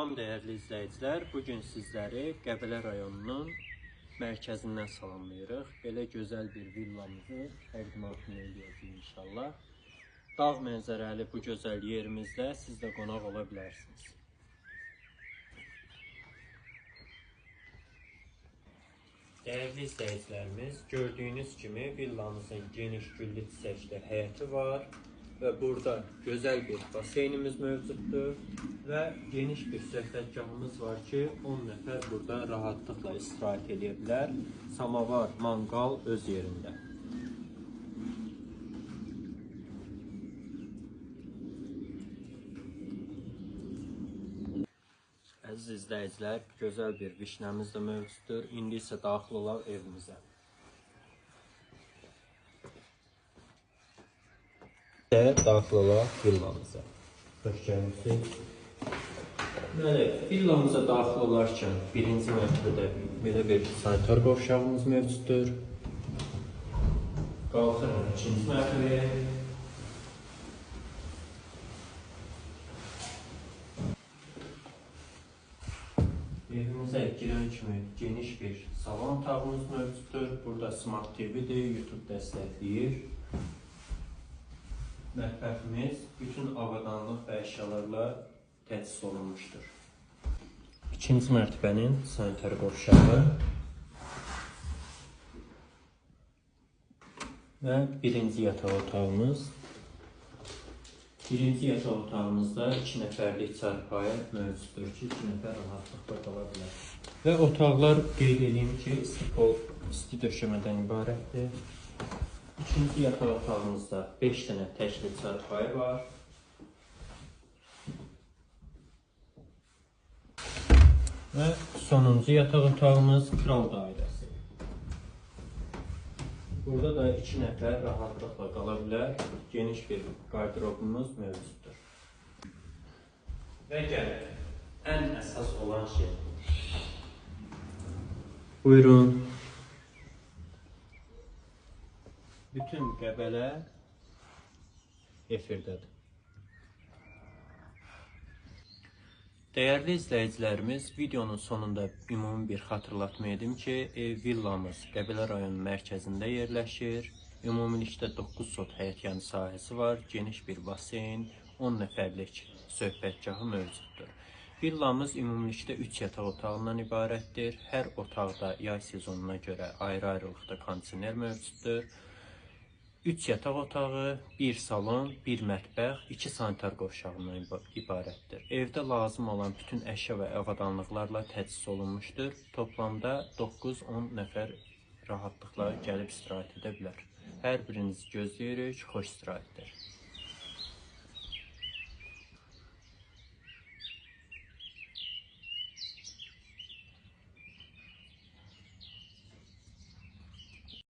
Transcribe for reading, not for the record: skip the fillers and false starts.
Salam dəyərli izləyicilər, bugün sizləri Qəbələ rayonunun mərkəzindən salamlayırıq. Belə gözəl bir villamızı təqdimatını eləyəcəyik inşallah. Dağ mənzərəli bu gözəl yerimizdə siz də qonaq ola bilərsiniz. Dəyərli izləyicilərimiz, gördüyünüz kimi villamızın geniş güllü çiçəkli həyəti var və burada gözəl bir baseynimiz mövcuddur və geniş bir söhbətgahımız var ki, 10 nəfər burada rahatlıqla istirahət edə bilər. Samavar, manqal öz yerində. Əziz izləyicilər, gözəl bir vişnəmiz də mövcuddur. İndi isə daxil olaq evimizə. Daxil olaq villamıza. Xoş gəlmisiniz. Deməli, villamıza daxil olarkən birinci mərtəbədə belə bir sanitar qovşağımız mövcuddur. Qalxırıq ikinci mərtəbəyə. Evimizə girən kimi geniş bir salon otağımız mövcuddur. Burada Smart TV-dir, YouTube dəstəkləyir. Mətbəximiz bütün avadanlıq və əşyalarla təchiz olunmuşdur. İkinci mərtəbənin sanitar qovşağı və birinci yataq otağımız. Birinci yataq otağımızda 2 nəfərlik çarpayı mövcuddur ki, 2 nəfər rahatlıqla qala bilər. Və otaqlar qeyd edeyim ki, isti döşəmədən ibarətdir. İkinci yataq otağımızda 5 dənə təkli çarpayı var. Və sonuncu yataq otağımız kral dairəsi. Burada da 2 nəfər rahatlıqla qala bilər. Geniş bir qarderobumuz mövcuddur. Və gəlin, ən əsas olan şey. Buyurun. Bütün Qəbələ efirdədir. Dəyərli izləyicilərimiz, videonun sonunda ümumi bir xatırlatma edim ki, villamız Qəbələ rayonunun mərkəzində yerləşir. Ümumilikdə 9 sot həyətyanı sahəsi var, geniş bir baseyn, 10 nəfərlik söhbətgahı mövcuddur. Villamız ümumilikdə 3 yataq otağından ibarətdir. Hər otaqda yay sezonuna görə ayrı-ayrılıqda kondisioner mövcuddur. 3 yataq otağı, 1 salon, 1 mətbəx, 2 sanitar qovşağından ibarətdir. Evdə lazım olan bütün əşya və avadanlıqlarla təchiz olunmuşdur. Toplamda 9-10 nəfər rahatlıqla gəlib istirahət edə bilər. Hər birinizi gözləyirik, xoş istirahətlər.